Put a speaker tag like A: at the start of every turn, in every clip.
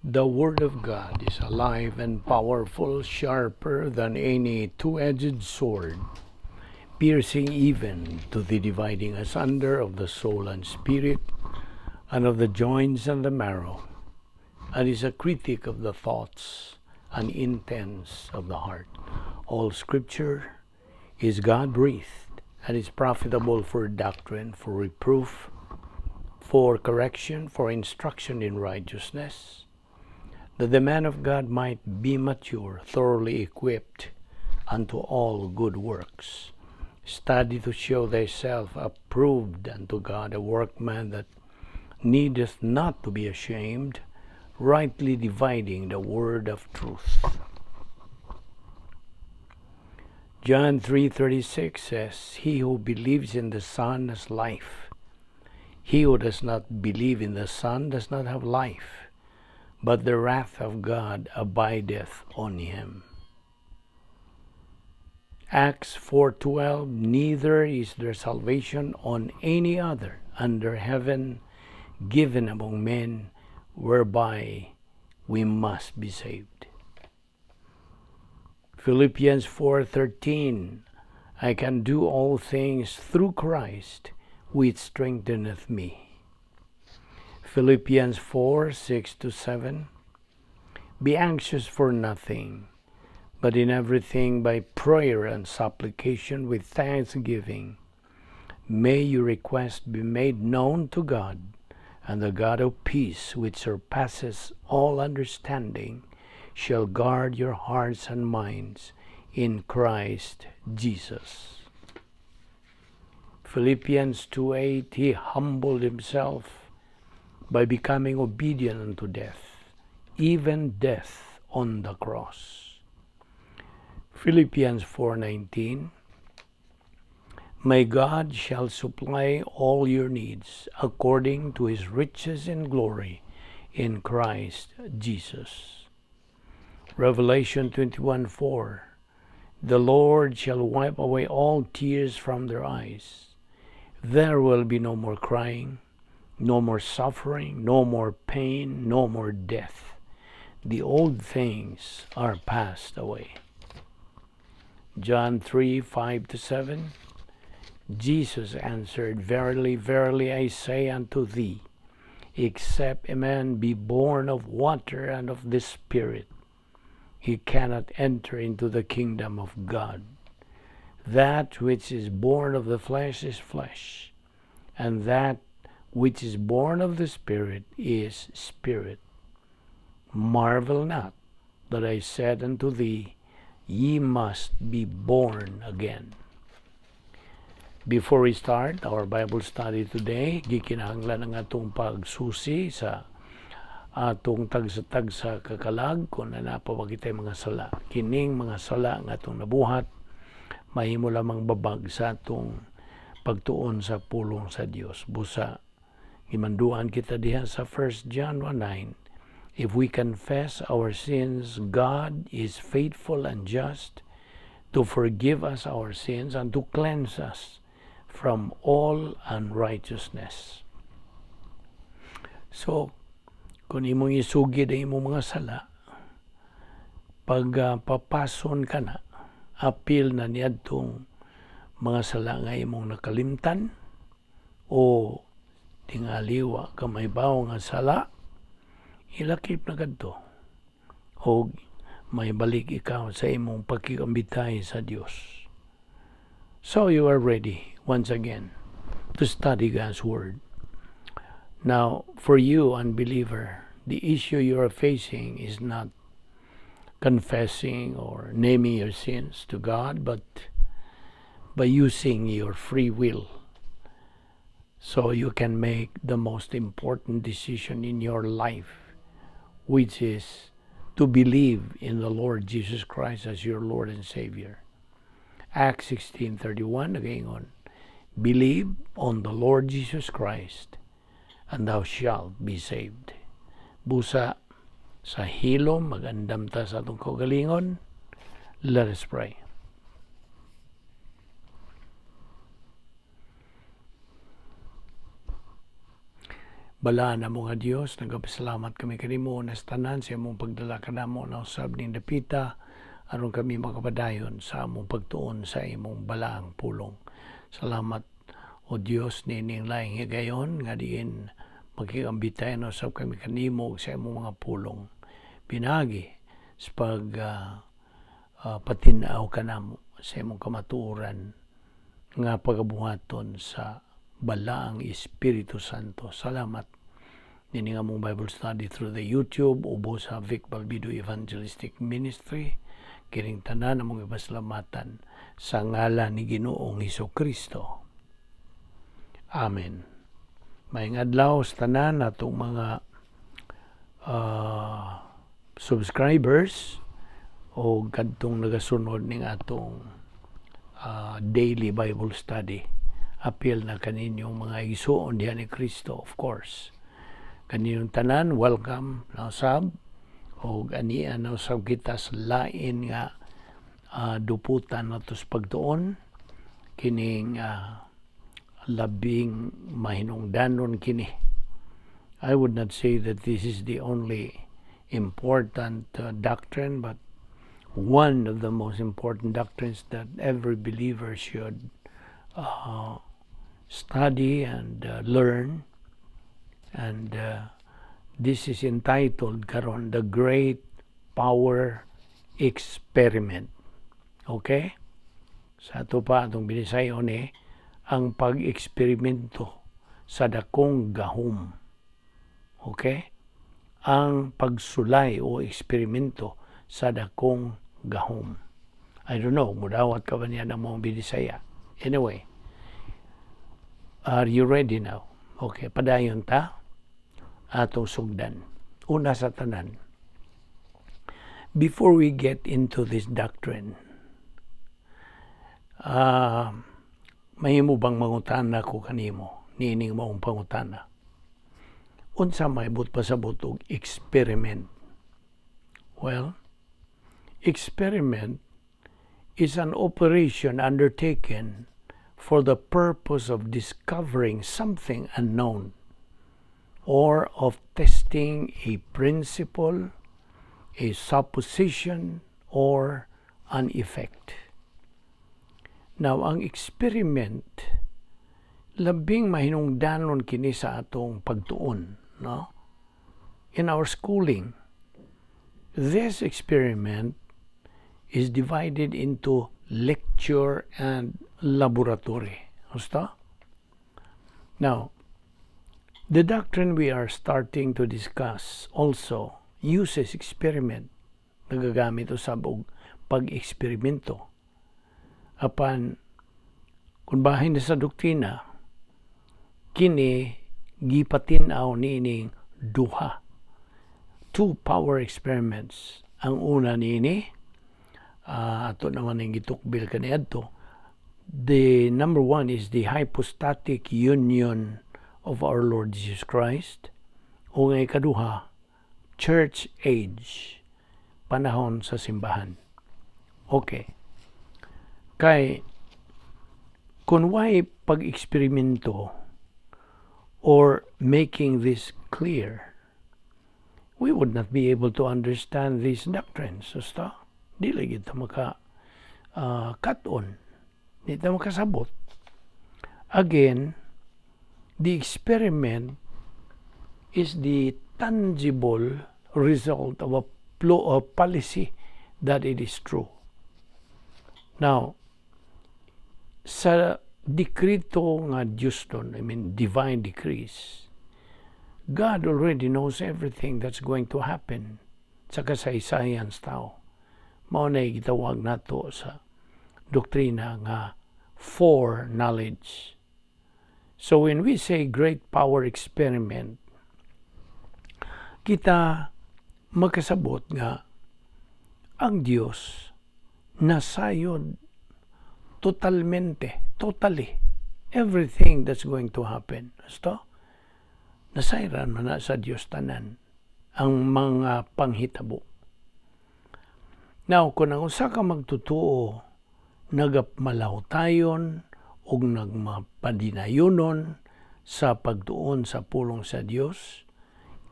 A: The Word of God is alive and powerful, sharper than any two-edged sword, piercing even to the dividing asunder of the soul and spirit, and of the joints and the marrow, and is a critic of the thoughts and intents of the heart. All Scripture is God-breathed and is profitable for doctrine, for reproof, for correction, for instruction in righteousness, that the man of God might be mature, thoroughly equipped unto all good works. Study to show thyself approved unto God, a workman that needeth not to be ashamed, rightly dividing the word of truth. John 3:36 says, "He who believes in the Son has life. He who does not believe in the Son does not have life, but the wrath of God abideth on him." Acts 4:12, "Neither is there salvation on any other under heaven given among men whereby we must be saved." Philippians 4:13, "I can do all things through Christ which strengtheneth me." Philippians 4:6-7, "Be anxious for nothing, but in everything by prayer and supplication with thanksgiving, may your request be made known to God, and the God of peace, which surpasses all understanding, shall guard your hearts and minds in Christ Jesus." Philippians 2:8, "He humbled himself by becoming obedient unto death, even death on the cross." Philippians 4:19, "My God shall supply all your needs according to his riches in glory in Christ Jesus." Revelation 21:4, "The Lord shall wipe away all tears from their eyes. There will be no more crying, no more suffering, no more pain, no more death. The old things are passed away." John 3:5-7, Jesus answered, "Verily, verily, I say unto thee, except a man be born of water and of the Spirit, he cannot enter into the kingdom of God. That which is born of the flesh is flesh, and that which is born of the Spirit is spirit. Marvel not that I said unto thee, Ye must be born again." Before we start our Bible study today, gikinahanglan ang atong pagsusi sa atong tagsa-tagsa kakalag kung naa pa ba kitay mga sala. Kining mga sala nga atong nabuhat, mahimo lamang babag sa atong pagtuon sa pulong sa Dios. Busa, gimanduan kita diha sa 1 John 1:9, "If we confess our sins, God is faithful and just to forgive us our sins and to cleanse us from all unrighteousness." So, kung imong isugid ang imong mga sala, pag papason ka na, apil na niadtong mga sala nga imong nakalimtan o tingali wa ka mahibaw nga sala, ilakip na kadto o may balik ikaw sa imong pagkikambitay sa Dios. So you are ready once again to study God's Word. Now, for you, unbeliever, the issue you are facing is not confessing or naming your sins to God, but by using your free will so you can make the most important decision in your life, which is to believe in the Lord Jesus Christ as your Lord and Savior. Acts 16:31 nagaingon, "Believe on the Lord Jesus Christ and thou shalt be saved." Busa sa hilom magandam ta sa atong kaugalingon. Let us pray. Balaan na mga Dios, nagapasalamat kami kanimo na sa tanan sa imong pagdala kanamo na usab ning dapita aron kami makapadayon sa among pagtuon sa imong balaang pulong. Salamat, O Dios, niining laing higayon nga diin makigambitay na usab kami kanimo ug sa imong mga pulong. Pinaagi sa pag patin-aw kanamo sa imong kamatuoran nga pagabuhaton sa Balaang Espiritu Santo. Salamat nini nga among Bible study through the YouTube ubo sa Vic Balbido Evangelistic Ministry. Kining tanan among ipasalamatan sa ngalan ni Ginoong Hesus Kristo. Amen. Maayong adlaw sa tanan atong mga subscribers o kadtong nagasunod ning atong daily Bible study. Apil na kaninyong mga igsuon diha ni Kristo, of course. Kaninyong tanan, welcome na usab og ania na usab kita sa lain nga duputan nato sa pagtuon kining labing mahinungdanon kini. I would not say that this is the only important doctrine, but one of the most important doctrines that every believer should study and learn. And this is entitled karon "The Great Power Experiment." Okay? Sa ato pa atong binisayon ni ang pag-eksperimento sa dakong gahom. Okay? Ang pagsulay o eksperimento sa dakong gahom. I don't know, mudawat ka ba niya ng mga binisaya? Anyway, are you ready now? Okay, padayon ta atong sugdan. Una sa tanan, before we get into this doctrine, mahimo bang mangutana ko kanimo, niining maong pangutana? Unsa may buot pasabot og experiment? Well, experiment is an operation undertaken for the purpose of discovering something unknown or of testing a principle, a supposition, or an effect. Now, ang experiment, labing mahinungdanon kini sa atong pagtuon, no? In our schooling, this experiment is divided into lecture and laboratory. Gusto? Now, the doctrine we are starting to discuss also uses experiment. Nagagamit usab og pag-eksperimento. Apan, kung bahin na sa doktrina, kini gipatin-aw niining duha. Two power experiments. Ang una niini, ato naman ang gitukbil kaniadto. The number one is the hypostatic union of our Lord Jesus Christ. O nga ikaduha, church age, panahon sa simbahan. Okay. Kay, kung why pag-eksperimento or making this clear, we would not be able to understand these doctrines. Basta, di lagi ta maka cut-on. Di ta makasabot. Again, the experiment is the tangible result of a policy that it is true. Now, sa dekrito nga Diyos doon, I mean divine decrees, God already knows everything that's going to happen sa kasaysayan sa tao. Mao na gitawag nato sa doktrina nga foreknowledge. So when we say great power experiment, kita makasabot nga ang Dios nasayod totalmente, totally, everything that's going to happen. Basta, nasayran man na sa Dios tanan ang mga panghitabo. Now, kung ang usa ka magtutuo nagapmalawtayon o nagmapadinayonon sa sa pagtuon sa pulong sa Dios,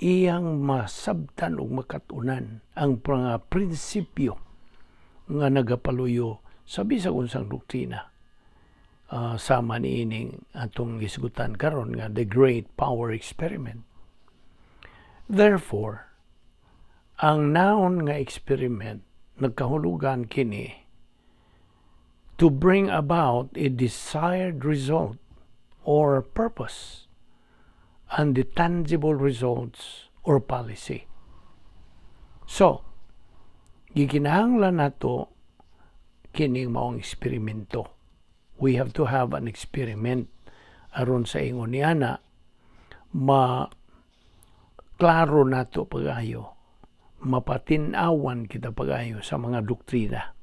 A: iyang masabtan ug makatunan ang mga prinsipyo nga nagapaluyo sa bisag unsang doktrina. Sama niining atong gisgutan karon nga the Great Power Experiment. Therefore, ang noun nga experiment, nagkahulugan kini to bring about a desired result or purpose and the tangible results or policy. So, gikinahanglan nato kining maong eksperimento. We have to have an experiment aron sa ingon niana ma klaro nato pag-ayo, mapatin-awan kita pag-ayo sa mga doktrina.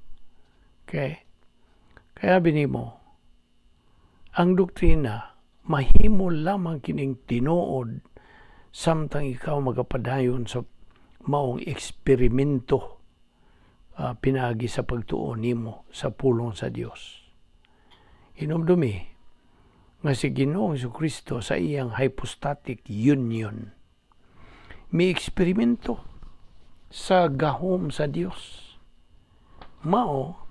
A: Okay? Kaya binimo, ang doktrina, mahimo lamang kining tinuod samtang ikaw magapadayon sa maong eksperimento pinaagi sa pagtuo nimo sa pulong sa Dios. Hinumdumi nga si Ginoong Kristo sa iyang hypostatic union mi eksperimento sa gahom sa Dios. Mao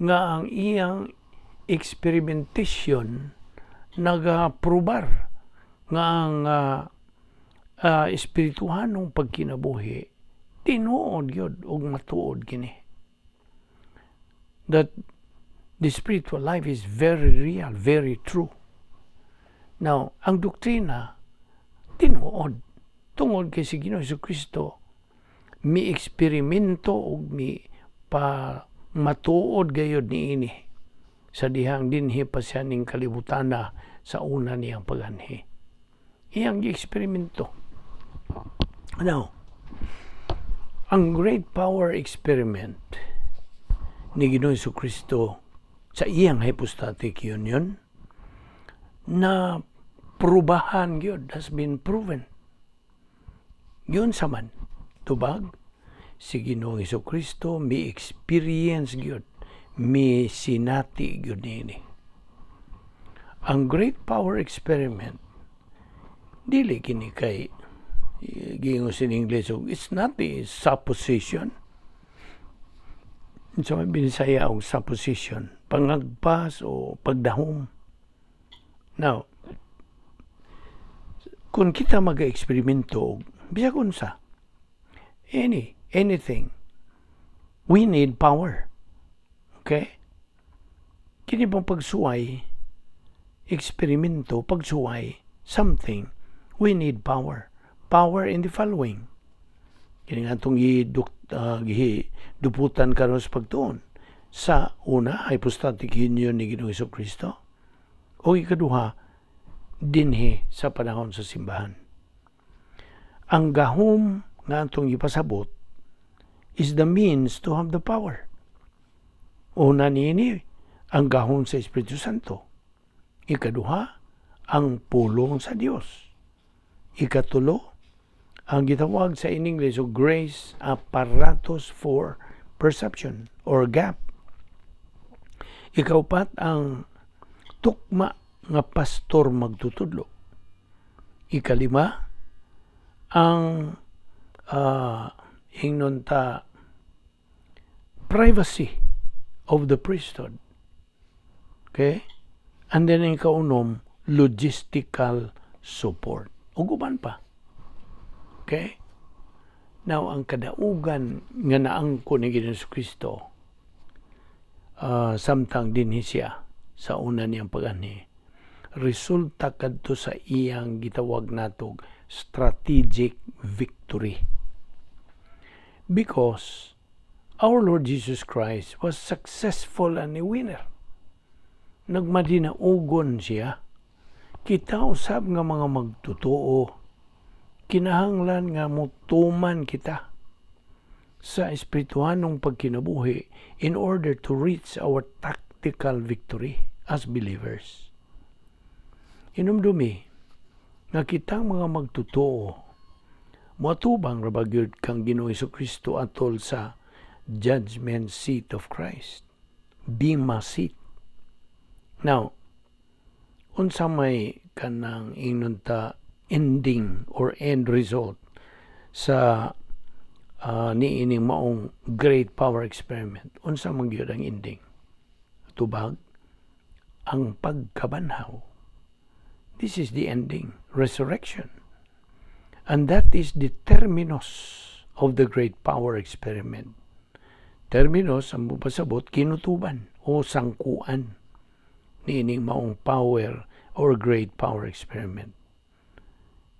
A: nga ang iyang experimentation nagaprobar nga ang espirituhanong pagkinabuhi tinuod gyud ug matuod kini. That the spiritual life is very real, very true. Now, ang doktrina tinuod tungod kay si Ginoong Kristo mi eksperimento ug mi pa matuod gayod niini sa dihang dinhi pa siya ning kalibutana sa una niyang paganhi. Iyang gi-eksperimento. Now, ang Great Power Experiment ni Ginoong Kristo sa iyang hypostatic union na prubahan gyud, has been proven. Yun sa man, tubag, si Ginoong Kristo mi experience gyud, mi sinati gyud niini. Ang Great Power Experiment, dili kini kay giingon sa English, it's not a supposition. Sa may Binisaya og supposition, pangagpas o pagdahom. Now, kung kita mag-eksperimento og bisag unsa, anything, we need power. Okay? Kini bang pagsuway, eksperimento, pagsuway, something, we need power. Power in the following. Kini nga itong giduputan karon sa pagtuon. Sa una, hypostatic union ni Ginoong Kristo. O ikaduha, dinhi sa panahon sa simbahan. Ang gahom nga atong ipasabot is the means to have the power. Una niini, ang gahom sa Espiritu Santo. Ikaduha, ang pulong sa Dios. Ikatulo, ang gitawag sa in English o grace apparatus for perception or GAP. Ikaupat, ang tukma nga pastor magtutudlo. Ikalima, ang ingnon ta privacy of the priesthood. Okay? And then ang ikaunom, logistical support. Ug uban pa. Okay? Now, ang kadaugan nga naangko ni Ginoong Kristo samtang dinhi siya sa una niyang pag-anhi, resulta kadto sa iyang gitawag natog strategic victory. Because our Lord Jesus Christ was successful and a winner. Nagmadinaugon siya. Kita usab nga mga magtotoo, kinahanglan nga mutuman kita sa espirituhanong pagkinabuhi in order to reach our tactical victory as believers. Hinumdumi nga kitang mga magtotoo moatubang ra ba gyud kang Ginoong Kristo atol sa judgment seat of Christ. Bema seat. Now, Unsa may kanang ingnon ta ending or end result sa niining maong great power experiment? Unsa man gyud ang ending? Tubag ang pagkabanhaw. This is the ending, resurrection. And that is the terminus of the great power experiment. Terminus, ang pasabot, kinutuban o sangkuan niining maong power or great power experiment.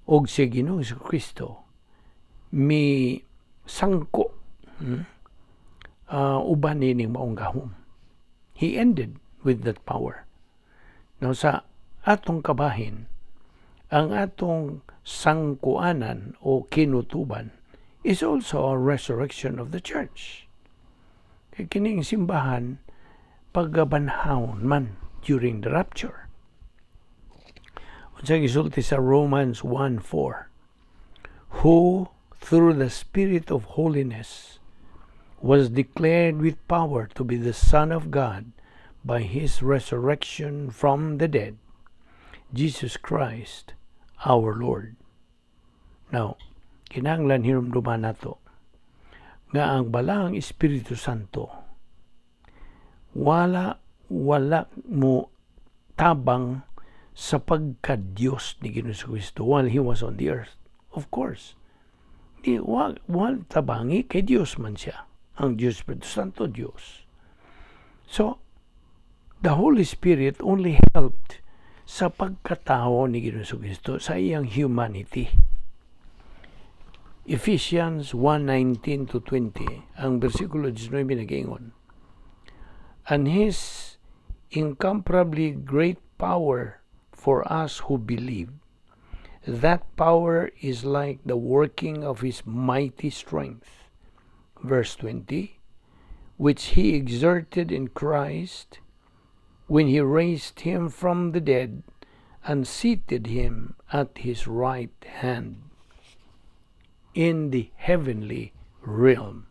A: Og si Ginoong Kristo mi sangko uban niining maong gahom. He ended with that power. Now sa atong kabahin, ang atong sangkuanan o kinutuban is also a resurrection of the church. Kay kining simbahan pagabanhawon man during the rapture. Unsa gisulti sa Romans 1:4? "Who through the Spirit of holiness was declared with power to be the Son of God by his resurrection from the dead, Jesus Christ our Lord." Now, kinahanglan hinumduman nato nga ang Balaang Espiritu Santo wala mo tabang sa pagka-Diyos ni Ginoong Kristo while He was on the earth. Of course. Di, wa tabangi kay Diyos man siya. Ang Diyos Espiritu Santo, Diyos. So, the Holy Spirit only helped sa pagkatao ni Ginoong Kristo, sa iyang humanity. Ephesians 1:19 to 20, ang bersikulo 19 nag-ingon, "And His incomparably great power for us who believe. That power is like the working of His mighty strength." Verse 20, "Which He exerted in Christ when He raised Him from the dead and seated Him at His right hand in the heavenly realm."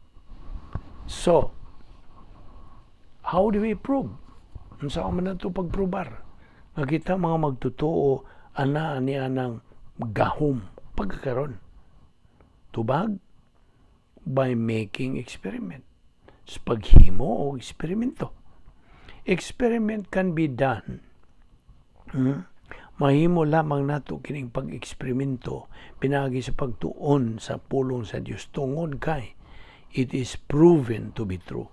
A: So, how do we prove? Unsa man nato pagprobar nga kita mga magtotoo ana niya ng gahom pagkakaron? Tubag, by making experiment. Sa paghimo o eksperimento. Experiment can be done. Mahimo lamang nato kining pag-eksperimento pinaagi sa pagtuon sa pulong sa Dios tungod kay it is proven to be true.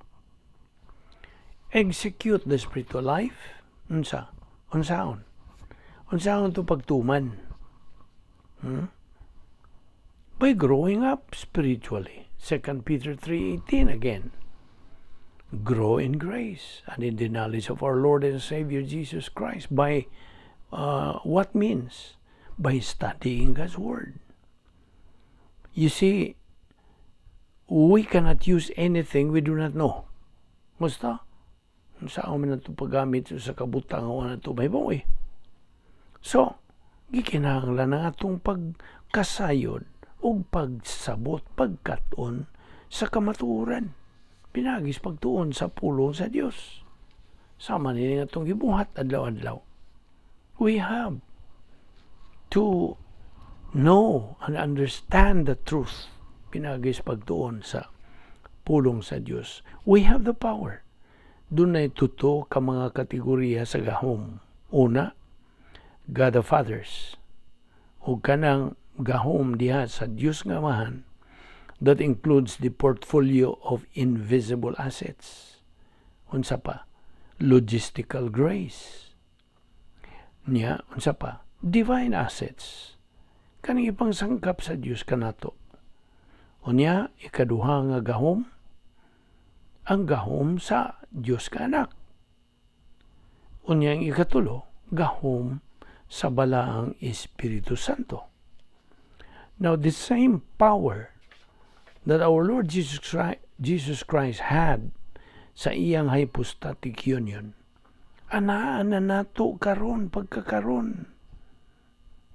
A: Execute the spiritual life. Unsa? Unsaon? Unsaon to pagtuman? By growing up spiritually. 2 Peter 3:18 again. "Grow in grace and in the knowledge of our Lord and Savior Jesus Christ." By what means? By studying God's Word. You see, we cannot use anything we do not know. Basta, sa man nato paggamit sa kabutang nga nato mahimo eh. So, gikinahanglan ang atong pagkasayod ug pagsabot, pagkat-on sa kamatuoran. Pinaagi sa pagtuon sa pulong sa Dios. Sama ni nga atong gibuhat adlaw-adlaw. We have to know and understand the truth pinaagi sa pagtuon sa pulong sa Dios. We have the power. Dunay tuto ka mga kategorya sa gahom. Una, God the Fathers. O kanang gahom diha sa Dios nga Amahan that includes the portfolio of invisible assets. Unsa pa? Logistical grace. Nya, unsa pa? Divine assets. Kaning ipang sangkap sa Dios kanato. Unya, ikaduha nga gahom, ang gahom sa Dios ka Anak. Unya ang ikatulo, gahom sa Balaang Espiritu Santo. Now, the same power that our Lord Jesus Christ had sa iyang hypostatic union, anaa na nato karon pagkakaron.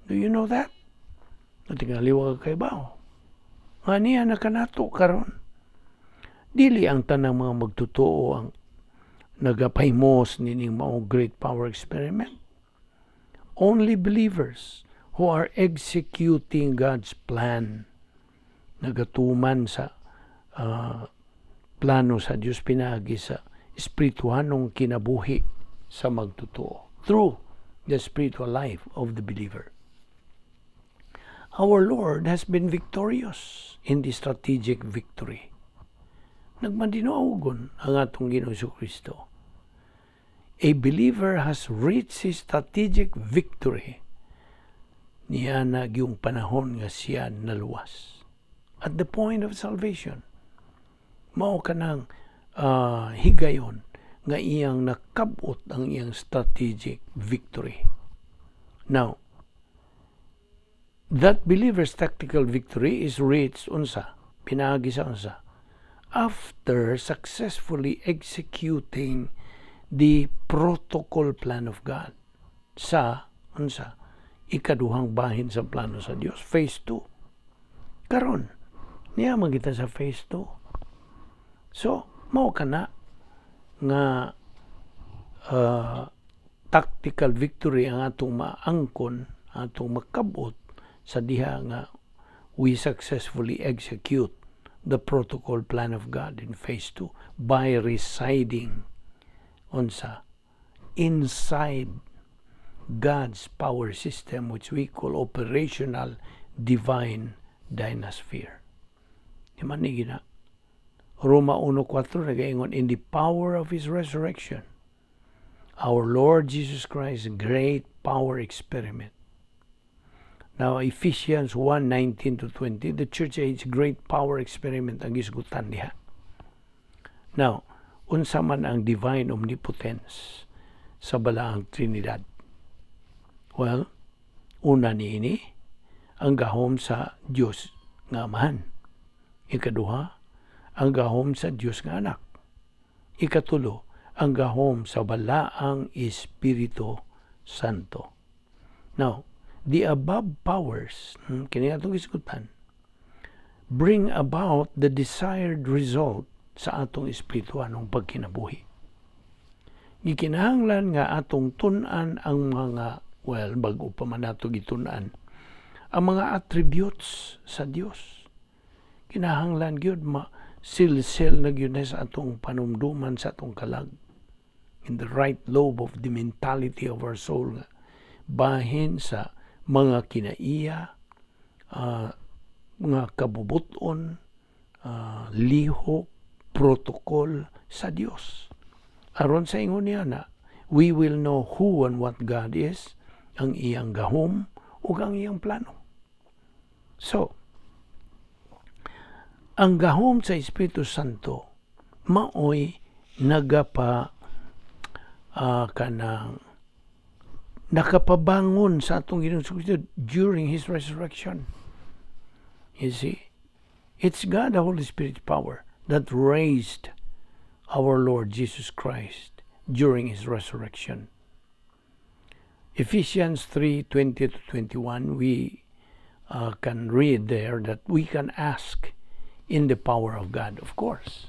A: Do you know that? Tingali wa ka kahibaw nga niya na kanato karon. Dili ang tanang mga magtotoo ang nagapahimos nining mao great power experiment. Only believers who are executing God's plan, nagatuman sa plano sa Dios pinaagi sa espirituhanong kinabuhi sa magtotoo, through the spiritual life of the believer. Our Lord has been victorious in the strategic victory. Nagmadinuogon ang atong Ginoong Kristo. A believer has reached his strategic victory niya na yung panahon nga siya naluwas. At the point of salvation, mao kanang higayon nga iyang nakabot ang iyang strategic victory. Now, that believer's tactical victory is reached unsa? Pinaagi sa unsa? After successfully executing the protocol plan of God sa unsa? Ikaduhang bahin sa plano sa Dios, phase 2. Karon, niya man kita sa phase 2. So, mao kana nga tactical victory ang atong maangkon, atong makabot sa diha nga we successfully execute the protocol plan of God in phase 2 by residing unsa? Inside God's power system, which we call operational divine dynasphere. Di man ni gina. Roma 1:4 nagaingon, "In the power of His resurrection," our Lord Jesus Christ's great power experiment. Now, Ephesians 1:19 to 20, the church age great power experiment ang gisgutan diha. Now, unsa man ang divine omnipotence sa Balaang Trinidad? Well, una niini, ang gahom sa Dios nga Amahan. Ikaduha, ang gahom sa Dios nga Anak. Ikatulo, ang gahom sa Balaang Espiritu Santo. Now, the above powers, kini atong gisgutan, bring about the desired result sa atong espirituanong pagkinabuhi. Gikinahanglan nga atong tun-an ang mga, well, bago pa man nato gitun-an, ang mga attributes sa Dios. Kinahanglan gyud ma silsil na gyud na sa atong panumduman, sa atong kalag, in the right lobe of the mentality of our soul nga bahin sa mga kinaiya, mga kabubuton, lihok, protocol sa Dios. Aron sa ingon niya na, we will know who and what God is, ang iyang gahom, ug ang iyang plano. So, ang gahom sa Espiritu Santo maoy nagapa kanang nakapabangon sa atong Ginoong Kristo during His resurrection. You see? It's God, the Holy Spirit power, that raised our Lord Jesus Christ during His resurrection. Ephesians 3:20 to 21, we can read there that we can ask in the power of God, of course.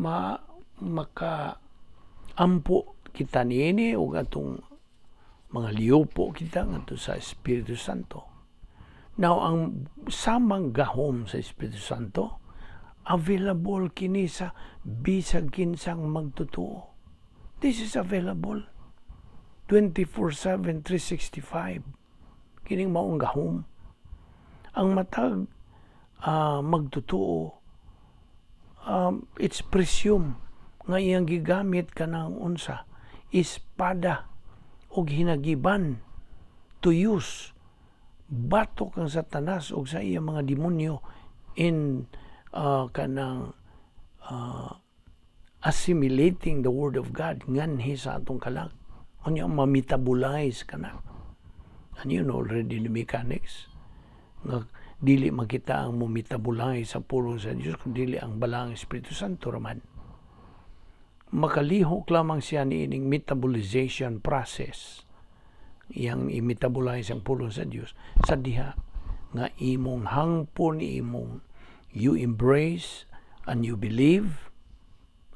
A: Ma maka ampo kita niini ug atong mga liupo kita ngadto sa Espiritu Santo. Now, ang samang gahom sa Espiritu Santo, available kini sa bisag kinsang magtotoo. This is available 24/7, 365. Kining maong gahom. Ang matag magtotoo, it's presumed nga iyang gigamit kanang unsa? Espada og hinagiban to use batok ang Satanas og sa iyang mga demonyo in kanang assimilating the word of God nganhi sa atong kalag. Unya ma-metabolize kana. And you know already the mechanics nga dili makita ang mo-metabolize sa pulong sa Dios kung dili ang Balaang Espiritu Santo raman. Makalihok lamang siya niining metabolization process, iyang i-metabolize ang pulong sa Dios sa diha nga imong hangpon, imong you embrace and you believe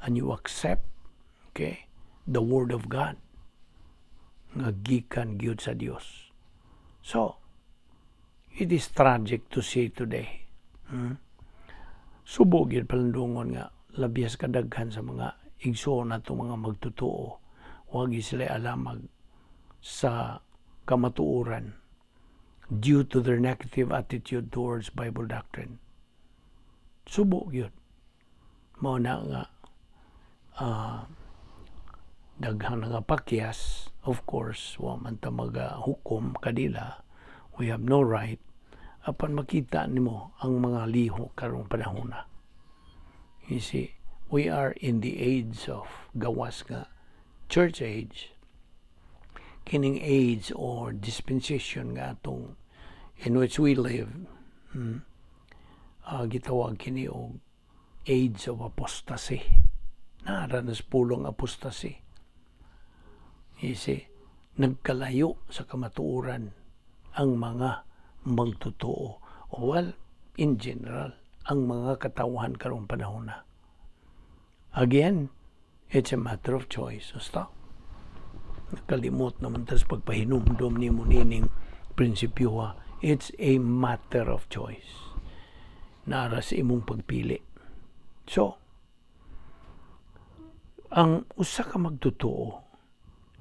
A: and you accept, okay, the word of God. nga gikan gyud sa Dios. So, it is tragic to see today. Subo gyud palandungon nga labias kadaghan sa mga igsoon nato, mga magtotoo, wa gyud sila alamag sa kamatuoran due to their negative attitude towards Bible doctrine. Subo gyud. Mao na nga daghang nga pakyas. Of course, wa man ta magahukom kanila. We have no right. Apan makita nimo ang mga lihok karong panahon na. You see, we are in the age of gawas nga church age. Kining age or dispensation nga atong in which we live, gitawag kini og age of apostasy. Naa ra na sa pulong apostasy. You see, nagkalayo sa kamatuoran ang mga magtotoo. Well, in general, ang mga katawhan karong panahon na. Again, it's a matter of choice. So stop. Nakalimot naman tas pagpahinumdom nimo nining prinsipyo ha. It's a matter of choice. Naa ra sa imong pagpili. So, ang usa ka magtotoo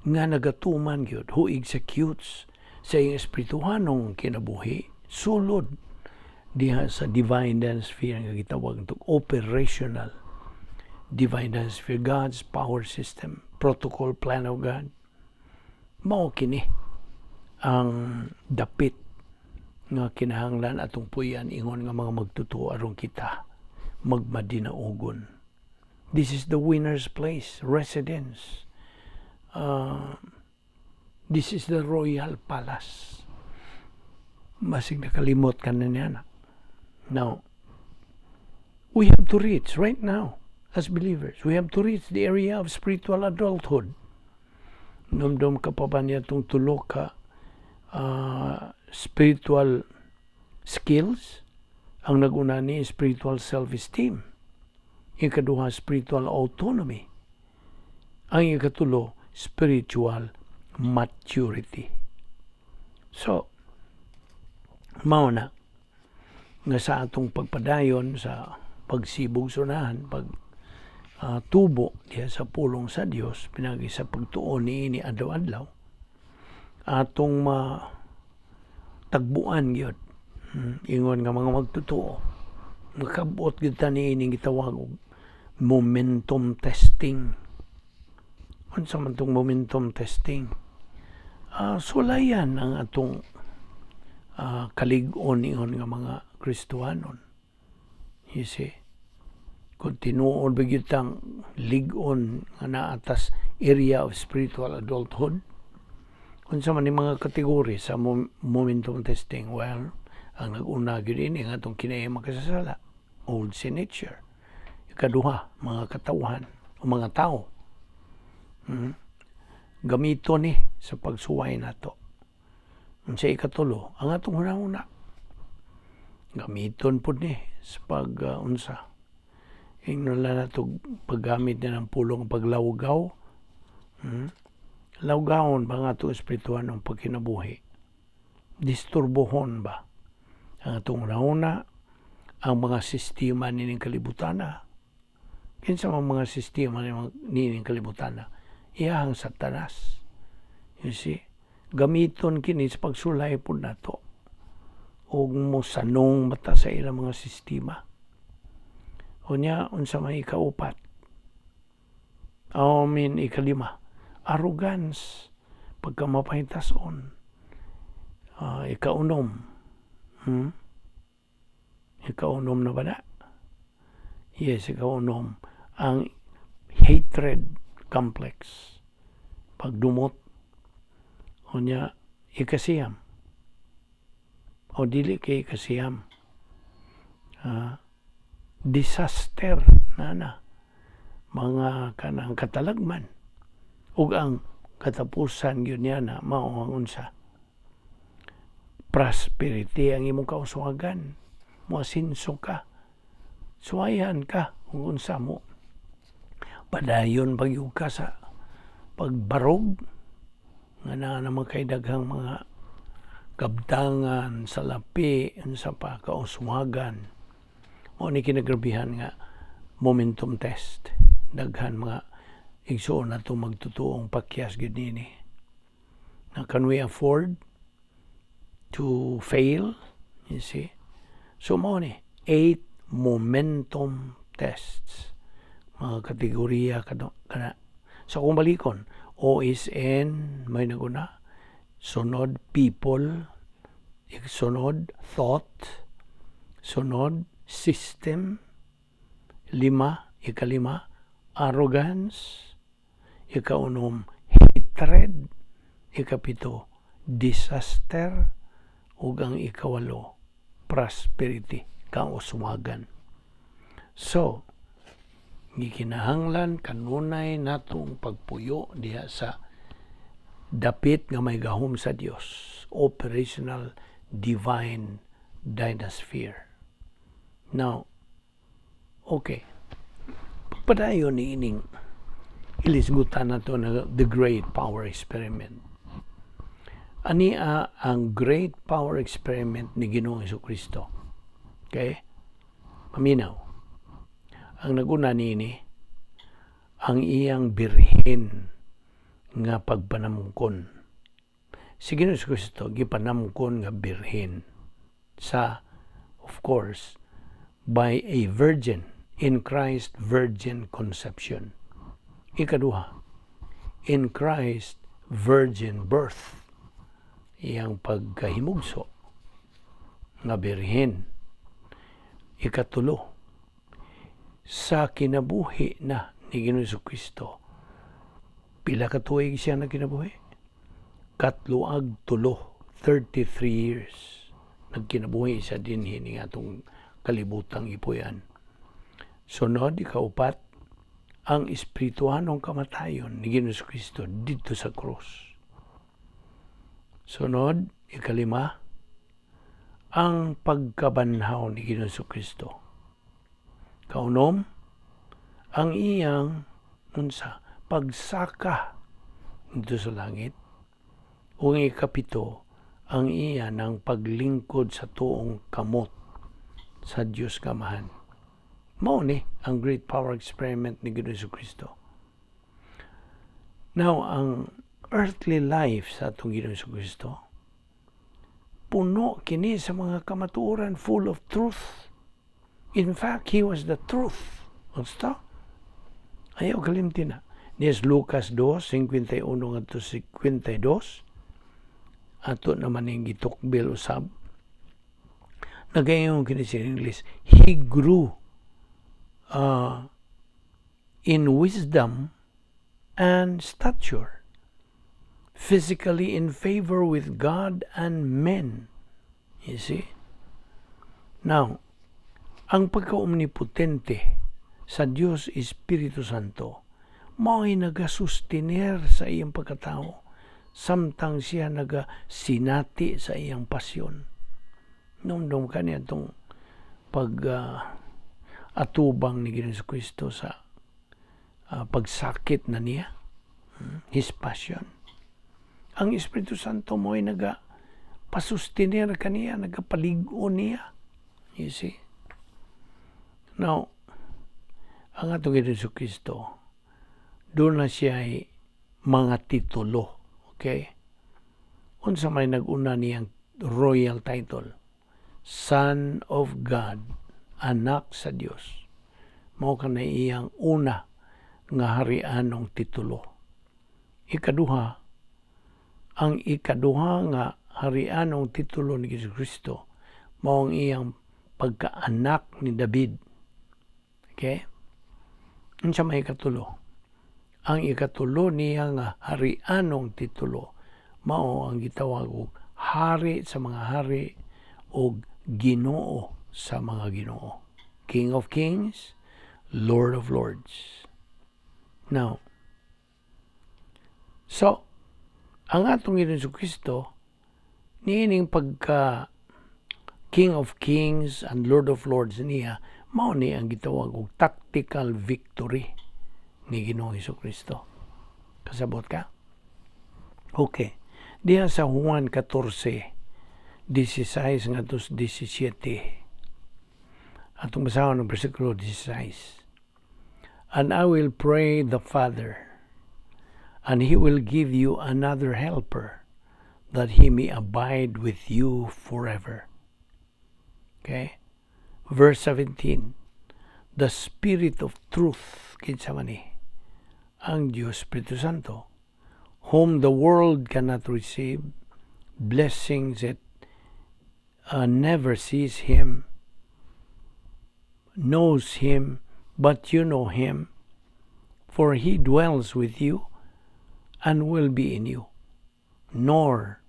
A: nga nagatuman gyud, who executes sa iyang espirituhanong kinabuhi sulod diha sa divine dance sphere nga gitawag og operational divine dance sphere, God's power system, protocol, plan of God, mao kini ang dapit nga kinahanglan atong puyan ingon nga mga magtotoo aron kita magmadinaugon. This is the winner's place, residence. This is the royal palace. Masig nakalimot ka na niya na. Now, we have to reach right now as believers. We have to reach the area of spiritual adulthood. Numdum ka pa ba niya itong tulo ka spiritual skills? Ang naguna ni spiritual self-esteem. Ikaduha, spiritual autonomy. Ang ikatulo, spiritual maturity. So, mao na nga sa atong pagpadayon sa pagsibog sunahan, pag tubo diha sa pulong sa Dios pinagi sa pagtuon niini adlaw-adlaw, atong ma tagbuan gyud, ingon nga mga magtotoo, makabot gyud ta niining gitawag og momentum testing. Unsa man tong momentum testing? Sulayan ang atong kalig-on ingon nga mga Kristohanon. You see, kung tinuod ba gyud tang lig-on nga naa tas area of spiritual adulthood. Unsa man ni mga kategori sa momentum testing? Well, ang nag-una gyud ini ang atong kinayi makasasala, old sin nature. Ikaduha, mga katawhan o mga tao. Gamito ni sa pagsuway nato. Unsa ikatulo? Ang atong hunahuna. Gamiton pud ni sa pag unsa. Ingnon lang nato paggamit niya ng pulong paglawgaw. Lawgawon ba ang atong espiritual ng pagkinabuhi? Disturbohon ba ang atong hunahuna, ang mga sistema nining kalibutana? Kinsa man mga sistema nining kalibutana? Iyahang Satanas. You see? Gamiton kini sa pagsulay pud nato ug mosanong mata sa ilang mga sistema. Unya, unsa may ikaupat? I mean, ikalima, arrogance, pagkamapahitason. Ikaunom. Ikaunom na ba na? Yes, ikaunom. Ang hatred complex. Pagdumot. Unya, ikasiyam. O dili kay ikasiyam. Disaster na na. Mga kanang katalagman. Ug ang katapusan gyud niya na mao ang unsa? Prosperity ang imong kauswagan. Moasinso ka. Suwayan ka kung unsa mo. Padayon pagyud ka sa pagbarog. Nga naa naman kay daghang mga kabtangan, salapi, unsa pa, kauswagan. Mao ni kinagrabihan nga momentum test. Daghan mga igsuon nato magtutuong pakyas gyud nini. Na can we afford to fail? You see? So mao ni eight momentum tests. Mga kategorya kana. So kung balikon, OSN may naguna, sunod people, sunod thought, sunod system, lima, ikalima, arrogance, ikaunom, hatred, ikapito, disaster, ug ang ikawalo, prosperity, kauswagan. So, gikinahanglan kanunay natong pagpuyo diha sa dapit nga may gahom sa Dios, operational divine dynasphere. Now, okay. Pagpadayon ni ining ilisgutan nato na the great power experiment. Ani ang great power experiment ni Ginoong Kristo. Okay? Paminaw. Ang naguna niini, ang iyang birhen nga pagpanamkon. Si Ginoong Kristo gipanamkon nga birhen sa, of course, by a virgin, in Christ virgin conception. Ikaduha, in Christ virgin birth, iyang pagkahimugso nga birhen. Ikatulo, sa kinabuhi na ni Ginoong Kristo, pila ka tuig siya nagkinabuhi? 33, 33 years. Nagkinabuhi siya dinhi ni atong kalibutang ipuyan. Sunod, ikaupat, ang espirituhanong kamatayon ni Ginoong Kristo didto sa krus. Sunod, ikalima, ang pagkabanhaw ni Ginoong Kristo. Kaunom, ang iyang unsa, pagsaka didto sa langit. Ug ang ikapito, ang iya ng paglingkod sa tuong kamot sa Dios Amahan. Mao ni ang great power experiment ni Ginoong Kristo. Now, ang earthly life sa atong Ginoong Kristo, puno kini sa mga kamatuoran, full of truth. In fact, He was the truth. Gusto? Ayaw kalimti na. Ni Lucas 2, 51 ngadto 52. Ato naman yung gitukbil usab. Nagayon kini sa English, "He grew in wisdom and stature, physically in favor with God and men." You see? Now, ang pagka-omnipotente sa Dios Espiritu Santo, mao'y nagasustiner sa iyang pagkatao samtang siya nagasinati sa iyang pasyon. Numdum ka niya itong pag atubang ni Ginoong Kristo sa pagsakit na niya, His passion. Ang Espiritu Santo mo ay naga pasustiner kaniya, nagapalig-on niya. You see? Now, ang atong Ginoong Kristo, doon na siya ay mga titulo. Okay? Unsa may nag-una niyang royal title? Son of God, anak sa Dios. Mao kana iyang una nga harianong titulo. Ikaduha, ang ikaduha nga harianong titulo ni Jesu Kristo mao ang iyang pagkaanak ni David. Okay? Unsa may ikatulo? Ang ikatulo niya nga harianong titulo mao ang gitawag og hari sa mga hari og Ginoo sa mga Ginoo. King of Kings, Lord of Lords. Now, so, ang atong Ginoong Kristo, niining pagka King of Kings and Lord of Lords niya, mao ni ang gitawag og tactical victory ni Ginoong Kristo. Kasabot ka? Okay. Diha sa Juan 14, 16 ngadto 17. Atong basahon ang bersikulo 16. "And I will pray the Father, and he will give you another helper, that he may abide with you forever." Okay? Verse 17. "The Spirit of truth," kinsa man ni? Ang Diyos Espiritu Santo, "whom the world cannot receive, blessings it never sees him, knows him, but you know him, for he dwells with you and will be in you." Nor,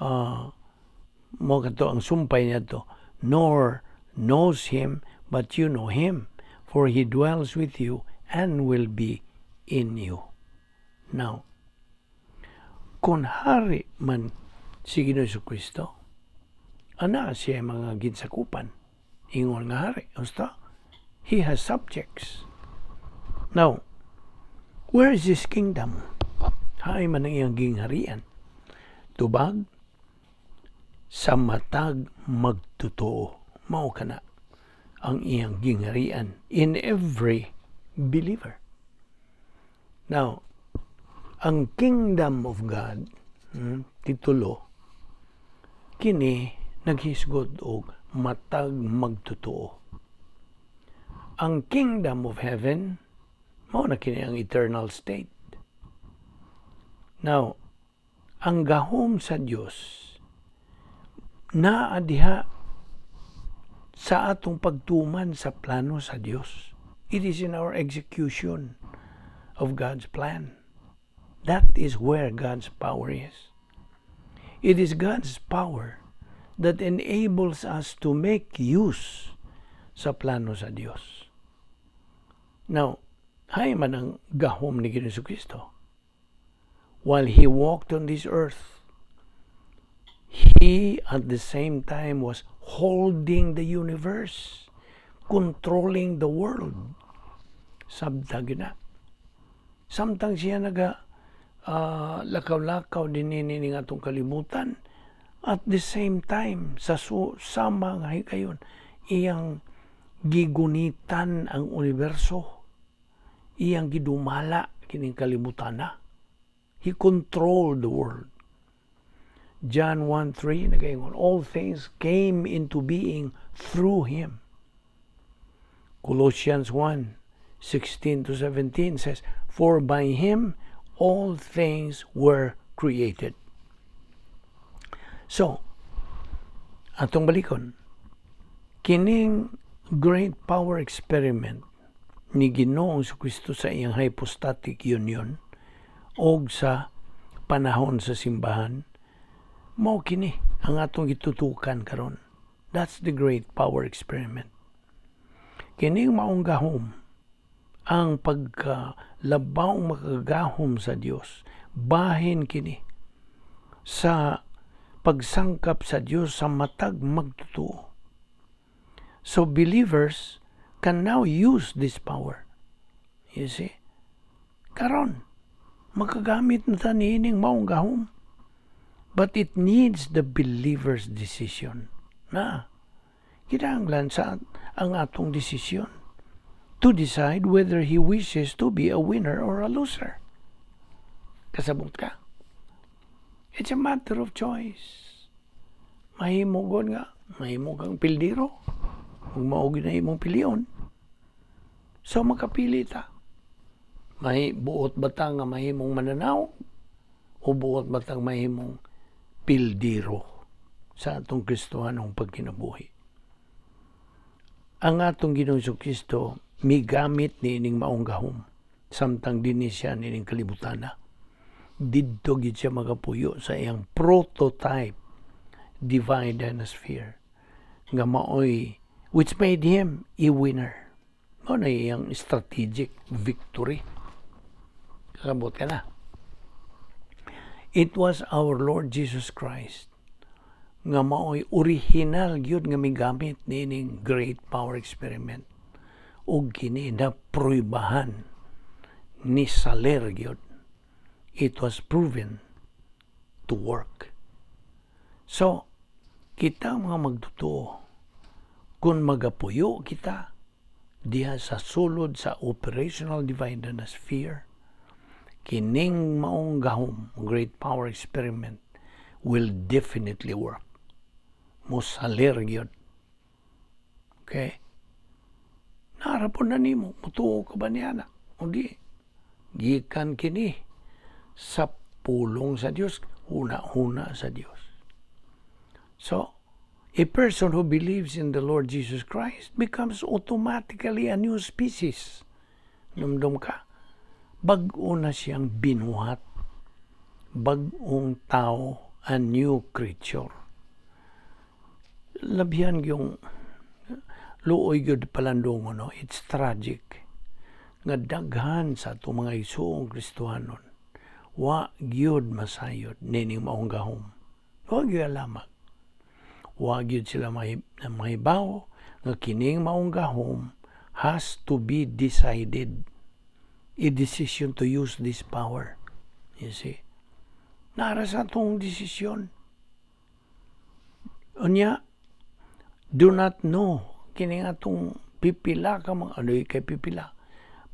A: mao kato ang sumpay niya to, "nor knows him, but you know him, for he dwells with you and will be in you." Now, kung hari man si Ginoong Kristo, ana siya mga ginsakupan. Ingon nga hari, usta? He has subjects. Now, where is his kingdom? Hain man ang iyang gingharian? Tubag, sa matag magtotoo. Mao kana ang iyang gingharian in every believer. Now, ang kingdom of God, titulo, kini naghisgot og matag magtotoo. Ang kingdom of heaven, mao na kini ang eternal state. Now, ang gahom sa Dios naa diha sa atong pagtuman sa plano sa Dios. It is in our execution of God's plan. That is where God's power is. It is God's power that enables us to make use sa plano sa Dios. Now, hain man ang gahom ni Ginoong Kristo? While He walked on this earth, He at the same time was holding the universe, controlling the world. Sabta na. Samtang siya naga lakaw-lakaw dinhi ning atong kalibutan, at the same time, sa sama nga hikayon, iyang gigunitan ang universo. Iyang gidumala kining kalibutan na. He controlled the world. John 1:3 nagaingon, "All things came into being through him." Colossians 1:16 to 17 says, "For by him all things were created." So, atong balikon, kining great power experiment ni Ginoong Kristo sa iyang hypostatic union og sa panahon sa simbahan, mao kini ang atong gitutukan karon. That's the great power experiment. Kining maong gahom, ang pagkalabaw makagahom sa Dios, bahin kini sa pagsangkap sa Dios sa matag magtotoo. So believers can now use this power. You see? Karon, makagamit na ta niining maong gahom. But it needs the believer's decision. Na, kinahanglan sa ang atong desisyon to decide whether he wishes to be a winner or a loser. Kasabot ka? It's a matter of choice. Mahimo god nga, mahimo kang pildiro. Kung mao na imong pilion. So makapili ta. May buot ba ta nga mahimong mananaw o buot ba tang mahimong pildiro sa atong Kristohanong pagkinabuhi? Ang atong Ginoong Kristo migamit niining maong gahom samtang dinhi siya niining kalibutana. Didto gid siya magapuyo sa iyang prototype divine dynasphere nga maoy which made him a winner. Mao na iyang strategic victory. Kasabot ka na? It was our Lord Jesus Christ nga maoy original gyud nga migamit niining great power experiment ug kini na pruebahan ni saler gyud. It was proven. to work. So, kita mga magtotoo, kung magapuyo kita diha sa sulod sa operational divine sphere, kining maong gahom, great power experiment, will definitely work. Musalir gyud. Okay? Naa ra pud na nimo, mutuo ka ba niya na? O di, gikan kini sa pulong sa Dios, huna-huna sa Dios. So, a person who believes in the Lord Jesus Christ becomes automatically a new species. Dumdum ka. Bag-o na siyang binuhat. Bag-ong tao, a new creature. Labihan yung luoy gyud palandungon, no? It's tragic nga daghan sa atong mga igsuong Kristohanon wa gyud masayod nining maong gahom. Wa gyud alamag. Wa gyud sila mahibaw nga kining maong gahom has to be decided. A decision to use this power. You see? Naa ra sa atong desisyon. Unya, do not know kining atong pipila ka mga ano kay pipila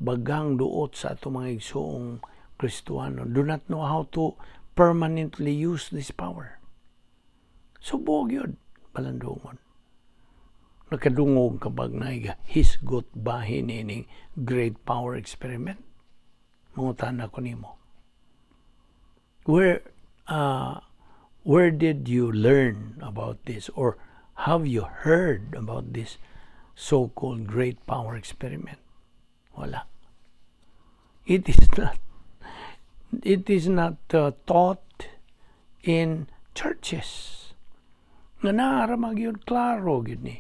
A: bagang duot sa atong mga igsuong Kristohano do not know how to permanently use this power. Subog yun, palandungon. Nakadungog kapag naiga hisgot bahin ining great power experiment? Mangutana ko nimo. Where did you learn about this or have you heard about this so-called great power experiment? Wala. It is not taught in churches. Nga naa ra man gyud, klaro gyud ni.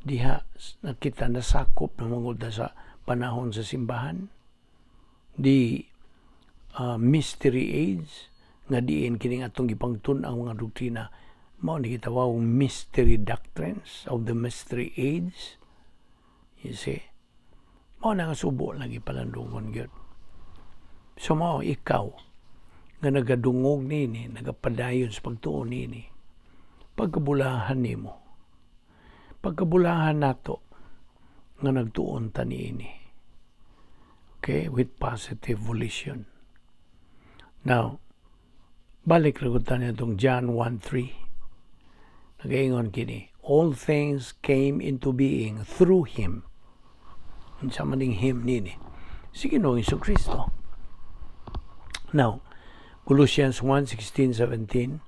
A: Diha nakita nasakop na mga sa panahon sa simbahan. The mystery age nga diin kining atong gipangtun ang mga doktrina mao ni gitawag mystery doctrines of the mystery age. You see? Mao na nga subo lagi palandungon gyud. So mao ikaw nga nagadungog nini, nagapadayon sa pagtuo nini, pagkabulahan nimo, pagkabulahan nato nga nagtuon ta niini. Okay, with positive volition. Now, balik ra gud ta itong John 1:3. Nagaingon kini, "All things came into being through Him." Unsa man ning "him" nini? Si Ginoong Kristo. Now, Colossians 1:16, 17,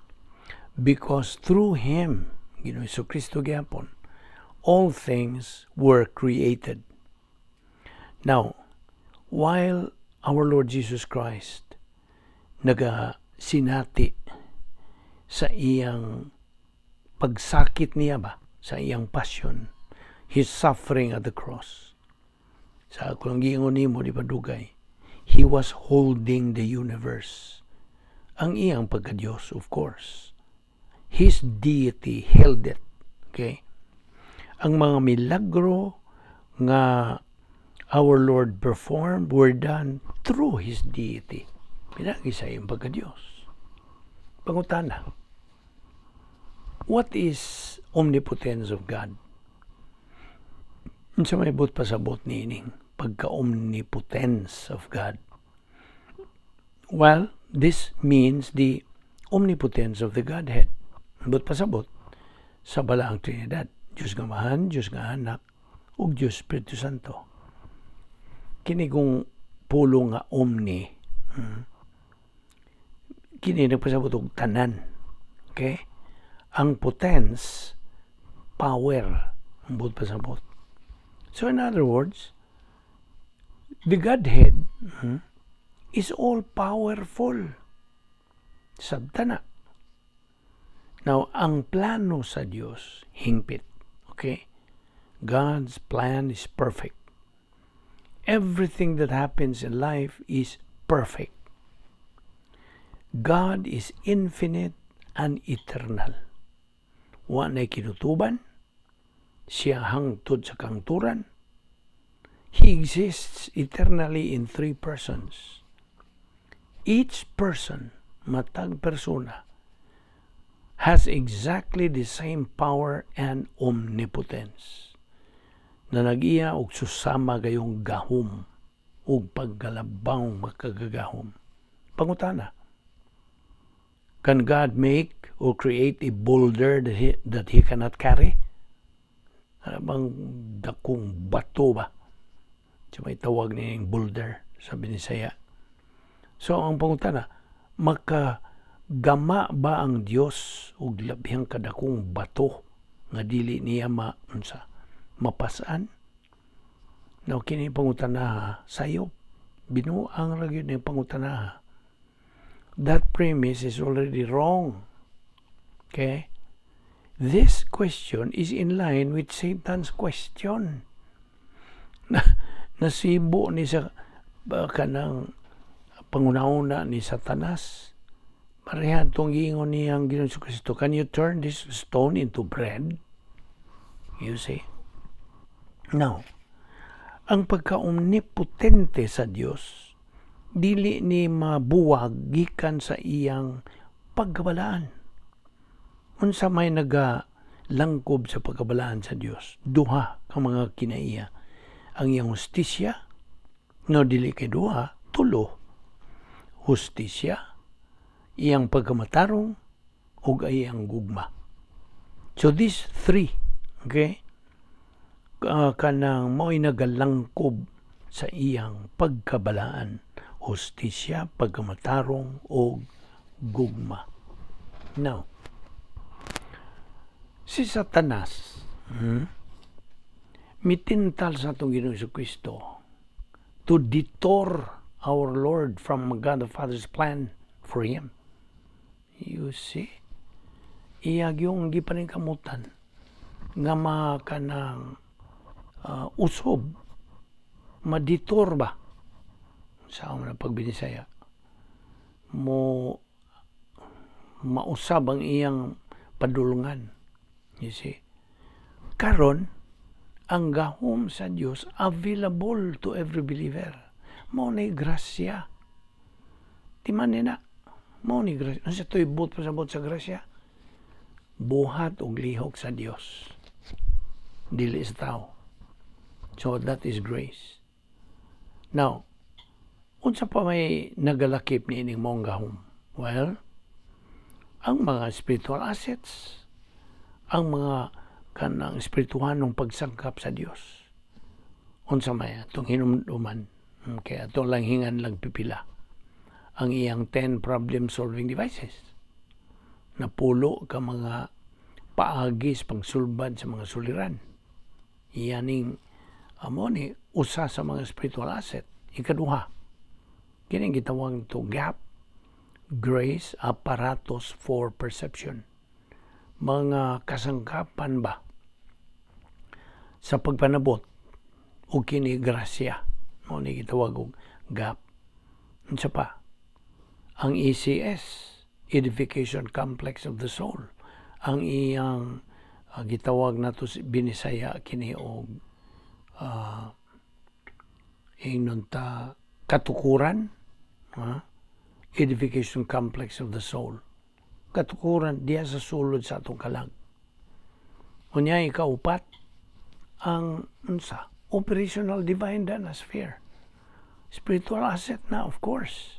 A: because through Him, Ginoong Kristo gyapon, all things were created. Now, while our Lord Jesus Christ naga sinati sa iyang pagsakit niya ba, sa iyang passion, his suffering at the cross. Sa akong giingon nimo di ba dugay, he was holding the universe. Ang iyang pagka-Diyos, of course. His deity held it. Okay? Ang mga milagro nga our Lord performed were done through His deity. Pinagi sa iyang pagka-Diyos. Pangutana, what is omnipotence of God? Unsa may buot pasabot niining pagka-omnipotence of God? Well, this means the omnipotence of the Godhead. Buot pasabot sa Balaang Trinidad, Diyos nga Amahan, Diyos nga Anak, ug Diyos Espiritu Santo. Kini kung pulong nga omni, kini nagpasabot og tanan. Okay? Ang potence, power, ang buot pasabot. So in other words, the Godhead is all powerful. Sabta na. Now, ang plano sa Dios hingpit. Okay? God's plan is perfect. Everything that happens in life is perfect. God is infinite and eternal. Wa nay kinutuban, siya hangtod sa kangturan. He exists eternally in three persons. Each person Matag persona has exactly the same power and omnipotence na nag-iya og susama gayong gahom ug pagkalabaw makagagahom. Pangutana, can God make or create a boulder that he cannot carry? Ano bang dakong bato ba? So may tawag ni boulder sa Binisaya. So ang pangutana, makagama ba ang Dios og labihang kadakong bato nga dili niya ma unsa mapasan? Now kini pangutana sayop, binuang ra gyud ning pangutana. That premise is already wrong. Okay? This question is in line with Satan's question. Na, nasibo ni sa kanang panguna-una ni Satanas. Pareha itong giingon niyang Ginoong Kristo, "Can you turn this stone into bread?" You see? Now, ang pagka-omnipotente sa Dios dili ni mabuwag gikan sa iyang pagkabalaan. Unsa may naga langkob sa pagkabalaan sa Dios? Duha ka mga kinaiya. Ang iyang hustisya, no, dili kay duha, tulo. Hustisya, iyang pagkamatarong, ug iyang gugma. So these three, okay, kanang mao'y nagalangkob sa iyang pagkabalaan: hustisya, pagkamatarong, o gugma. Now, si Satanas, mitintal sa atong Ginoong Kristo to detour our Lord from God the Father's plan for him. You see? Iya gyung gipaningkamutan nga makanang usob, ma-detour ba sa na pagbinisaya mo, mausab ang iyang padulungan. You see, karon ang gahom sa Dios available to every believer. Mao ni grasya, timan ni na, mao ni grasya. Unsa to'y buot pasabot sa grasya? Buhat og lihok sa Dios, dili sa tao. So that is grace. Now, unsa pa may nagalakip ni ining maong gahom? Well, ang mga spiritual assets, ang mga kanang espirituhanong pagsangkap sa Dios. Unsa may atong hinumduman? Okay, ato lang hingan lang pipila. Ang iyang 10 problem solving devices. Napulo ka mga paagis pangsulbad sa mga suliran. Iyaning amo ni usa sa mga spiritual asset. Ikaduha, kining gitawag to GAP, Grace Apparatus for Perception. Mga kasangkapan ba sa pagpanabot o kini grasya, mao ni gitawag og GAP. Unsa pa? Ang ECS, Edification Complex of the Soul. Ang iyang gitawag nato Binisaya kini og ingnon ta katukuran, ha? Edification Complex of the Soul, katukuran diya sa sulod sa atong kalag. Unya, ikaupat, ang unsa? Operational divine danasphere, spiritual asset na, of course.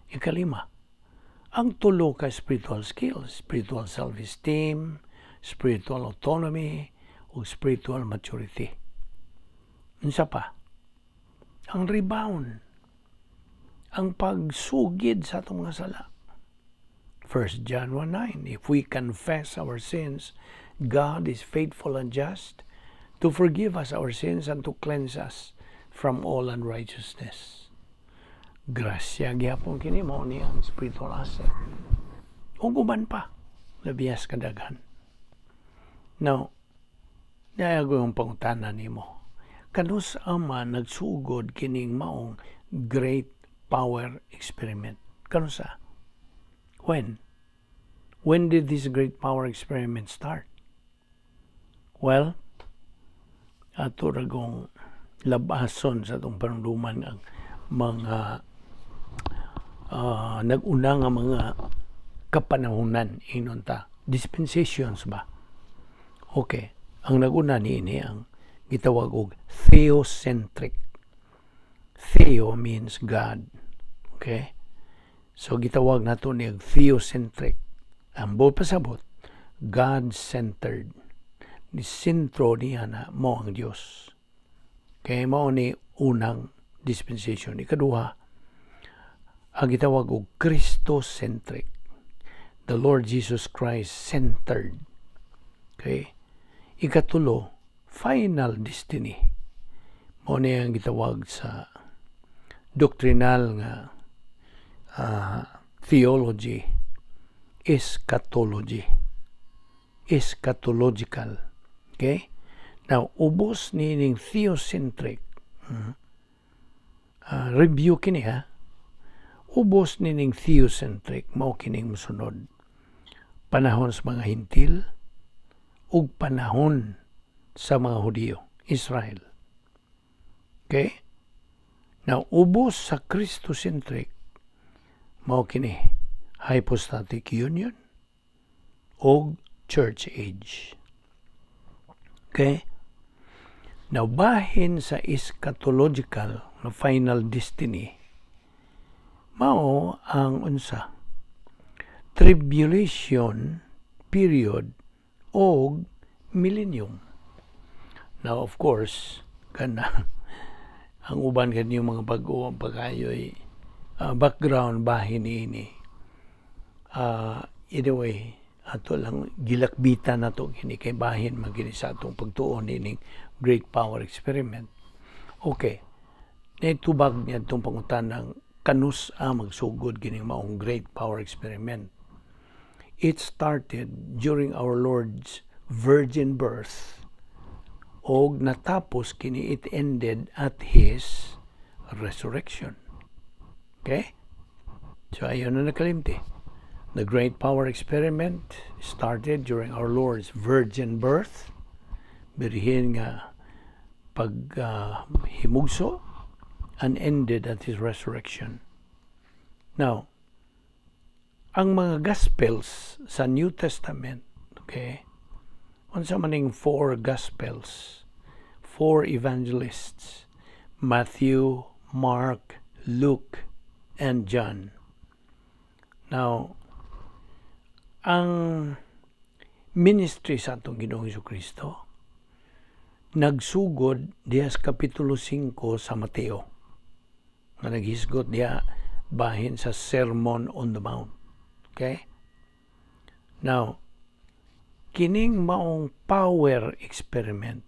A: Ikalima, ang tulo ka spiritual skills: spiritual self-esteem, spiritual autonomy ug spiritual maturity. Unsa pa? Ang rebound, ang pagsugid sa atong mga sala. 1 John 1:9, "If we confess our sins, God is faithful and just to forgive us our sins and to cleanse us from all unrighteousness." Grasya gyapon kini, mao ni ang spiritual asset. Ug uban pa, labiyas kadaghan. Now, naay yung pangutana nimo. Kanus ama nagsugod kining maong great power experiment? Kanusa? When? When did this great power experiment start? Well, ato ragong labason sa atong panunduman ang mga Nag-una nga mga kapanahunan, ingnon ta, dispensations ba? Okay, ang nag-una niini ang gitawag og theocentric. Theo means God. Okay? So gitawag nato ni theocentric. Ang buot pasabot, God-centered. Ni sentro niya na mao ang Dios. Kay mao ni unang dispensation. Ikaduha, ang gitawag og Christocentric. The Lord Jesus Christ centered. Okay? Ikatulo, final destiny. Mao ni ang gitawag sa doctrinal nga theology, eschatology. Eschatological. Okay? Now, ubos nining theocentric, review kini ha, ubos nining theocentric, mao kining mosunod. Panahon sa mga Hintil ug panahon sa mga Hudiyo, Israel. Okay? Now, ubos sa Christocentric, mao kini hypostatic union og church age. Okay? Now, bahin sa eschatological na final destiny, mao ang unsa? Tribulation period og millennium. Now, of course, kana ang uban kaniyong mga bag-o ang pag-ayo'y background bahin niini. Anyway, ato lang gilakbitan nato kini kay bahin man kini sa atong pagtuon nining great power experiment. Okay. Naitubag niya itong pangutanang kanus-a magsugod kining maong great power experiment. It started during our Lord's virgin birth og natapos kini, it ended at His resurrection. Okay? So ayaw na nakalimti. The great power experiment started during our Lord's virgin birth. Birhen nga pag himugso and ended at His resurrection. Now, ang mga Gospels sa New Testament, okay, unsa maning four Gospels, four evangelists, Matthew, Mark, Luke, and John. Now, ang ministry sa atong Ginoong Kristo nagsugod diha sa Kapitulo 5 sa Mateo nga naghisgot diha bahin sa Sermon on the Mount. Okay? Now, kining maong power experiment,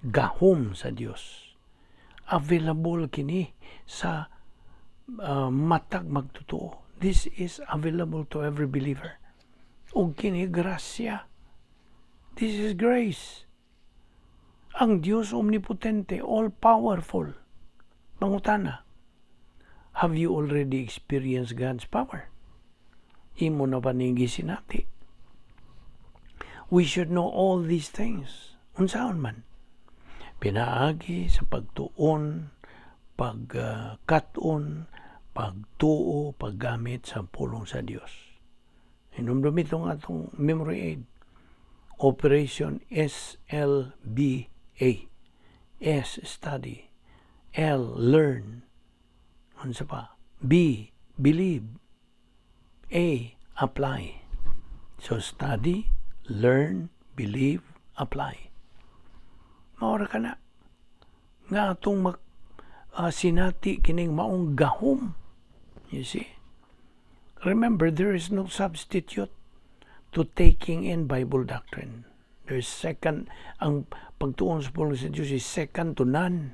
A: gahom sa Dios. Available kini sa matag magtotoo. This is available to every believer. Ug kini grasya. This is grace. Ang Dios omnipotente, all-powerful. Mangutana, have you already experienced God's power? Imo na ba ning gisinati? We should know all these things. Unsaon man? Pinaagi sa pagtuon, pagkat-on, pagtuo, paggamit sa pulong sa Dios. Hinumdumi itong atong memory aid. Operation SLBA. S, study. L, learn. Unsa pa? B, believe. A, apply. So study, learn, believe, apply. Mao ra kana. Nga atong mag sinati kining maong gahom. You see? Remember, there is no substitute to taking in Bible doctrine. There's second, ang pagtuon sa pulong sa Diyos is second to none.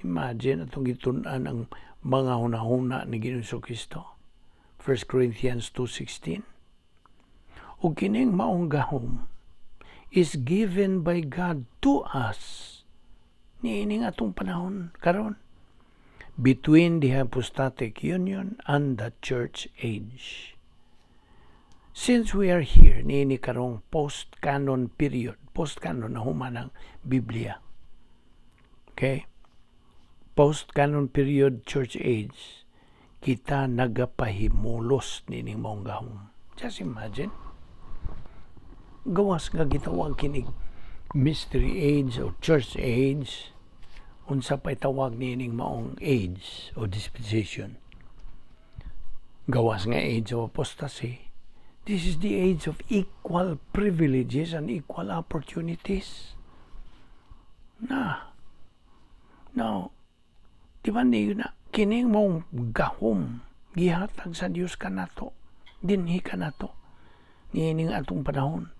A: Imagine atong gitun-an ang mga hunahuna ni Ginoong Kristo. 1 Corinthians 2:16. Ug kining maong gahom is given by God to us niining atong panahon karon between the hypostatic union and the church age. Since we are here niini karong post-canon period, post-canon na human ang Biblia. Okay? Post-canon period, church age, kita nagapahimulos nining maong gahom. Just imagine. Gawas nga gitawag kinig mystery age or church age, unsa pa'y tawag niining maong age o dispensation? Gawas nga age of apostasy. This is the age of equal privileges and equal opportunities. Na. Now, di ba ni na, kining maong gahom gihatag sa Dios kanato, dinhi kanato, niining atong panahon,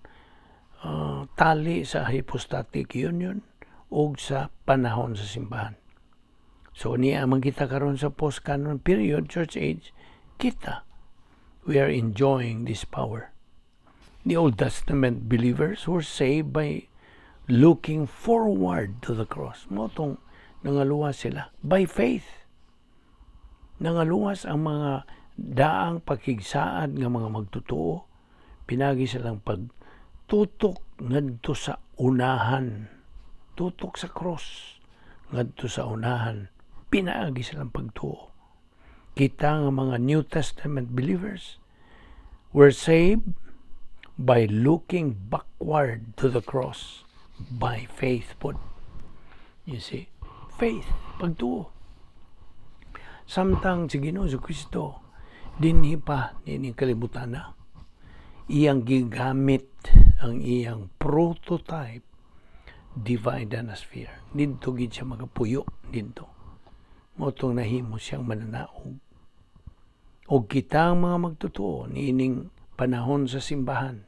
A: tali sa hypostatic union ug sa panahon sa simbahan. So niya man kita karon sa post-canon period, church age, kita, we are enjoying this power. The Old Testament believers were saved by looking forward to the cross. Mao tong nangaluwas sila by faith. Nangaluwas ang mga daang pakigsaad nga mga magtotoo pinagi silang pagtutok ngadto sa unahan, tutok sa cross ngadto sa unahan pinaagi silang pagtuo. Kita nga mga New Testament believers were saved by looking backward to the cross by faith pod. You see, faith, pagtuo. Samtang si Ginoo Kristo dinhi pa niining kalibutan na, iyang gigamit ang iyang prototype divine dynasphere. Didto gid siya magapuyo didto. Mao tong nahimo siyang mananaog. Og kita ang mga magtotoo niining panahon sa simbahan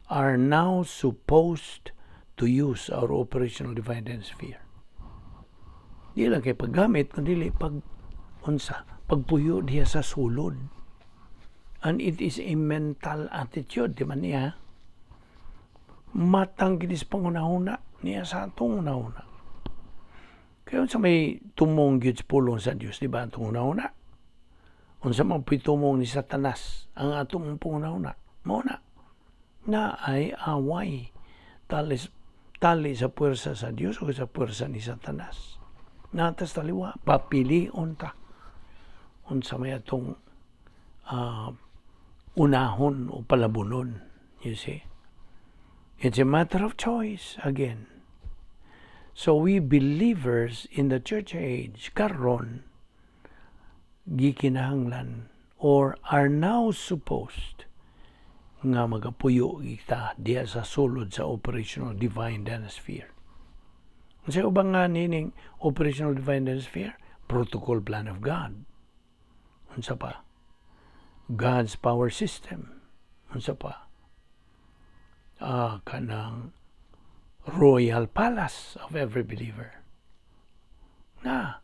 A: are now supposed to use our operational divine sphere. Di lang kay paggamit, kundi pag unsa, pagpuyo diha sa sulod. And it is a mental attitude, di ba niya? Matang kini sa panghunahuna niya sa atong hunahuna. Kaya unsa may tumong gyud sa pulong sa Dios, di ba, atong hunahuna? Unsa man po'y tumong ni Satanas ang atong panghunahuna? Mao na. Na ay away tali, tali sa puwersa sa Dios o sa puwersa ni Satanas. Natas taliwa, papilion ta unsa may atong unahon o palabunon. You see? It's a matter of choice again. So we believers in the church age, karon, gikinahanglan or are now supposed nga magapuyo kita diha sa sulod sa operational divine sphere. Unsa ubang nga nining operational divine sphere? Protocol plan of God. Unsa pa? God's power system. Unsa pa? Kanang royal palace of every believer. Na,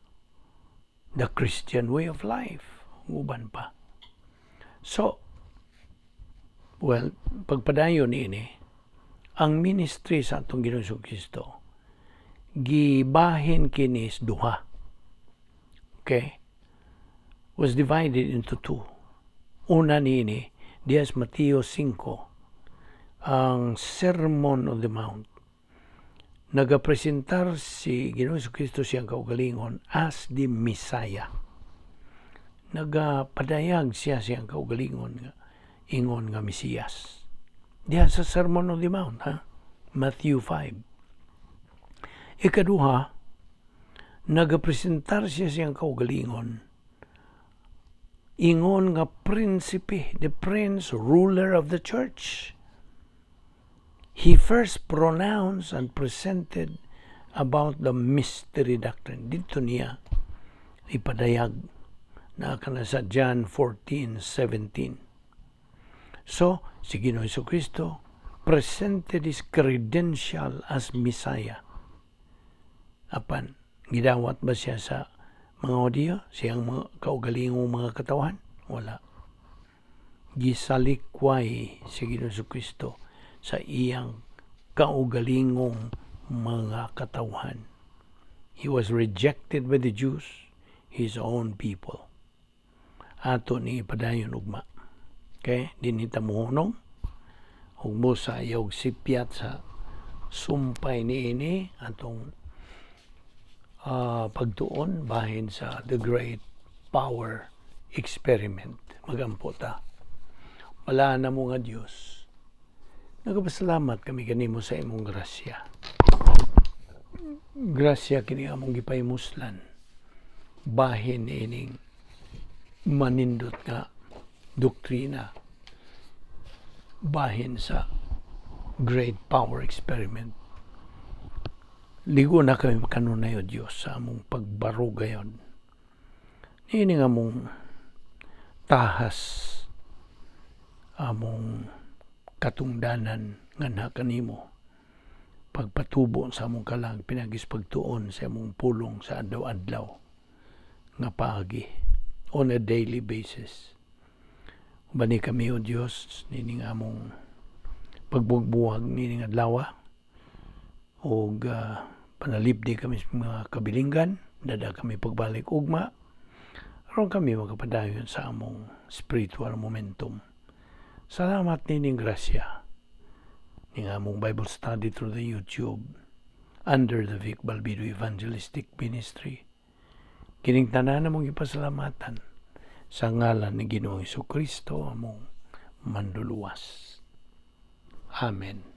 A: the Christian way of life. Uban pa. So, well, pagpadayon ini, ang ministry sa atong Ginoong Kristo gibahin kinis duha. Okay? Was divided into two. Una niini, diya sa Mateo 5, ang Sermon on the Mount. Nagapresentar si Ginoong Kristo siyang kaugalingon as the Messiah. Nagapadayag siya siyang kaugalingon nga ingon nga Mesiyas. Diha sa Sermon on the Mount, ha? Matthew 5. Ikaduha, nagapresentar siya siyang kaugalingon ingon nga prinsipe, the prince, ruler of the church. He first pronounced and presented about the mystery doctrine. Dito niya ipadayag na kana sa John 14:17. So, si Ginoong Kristo presented his credential as Messiah. Apan, gidawat ba siya sa mga Hudiyo? Siyang mga kaugalingong mga katawan? Wala. Gisalikway si Ginoong Kristo sa iyang kaugalingong mga katawhan. He was rejected by the Jews, his own people. Ato ni ipadayon ugma. Okay? Dinhi ta mohunong. Ug mo sa iyog sipyat sa sumpay niini atong Pagtuon bahin sa The Great Power Experiment. Magampo ta. Balaan namo nga Dios, nagapasalamat kami kanimo sa imong grasya. Grasya kini among gipahimuslan bahin ining manindot nga doktrina bahin sa Great Power Experiment. Ligo na kami kanunay, O Diyos, sa among pagbaro gayon. Niini nga among tahas, among katungdanan nganha kanimo, pagpatubo sa among kalag pinaagi sa pagtuon sa among pulong sa adlaw-adlaw nga paagi, on a daily basis. Ubani kami, O Dios, nining among pagbuwag-buwag nining adlaw og panalipdi kami sa mga kabilinggan, dada kami pagbalik ugma aron kami makapadayon sa among spiritual momentum. Salamat nining grasya ning among Bible study through the YouTube under the Vic Balbido Evangelistic Ministry. Kining tanan among ipasalamatan sa ngalan ni Ginoong Kristo, among Manduluwas. Amen.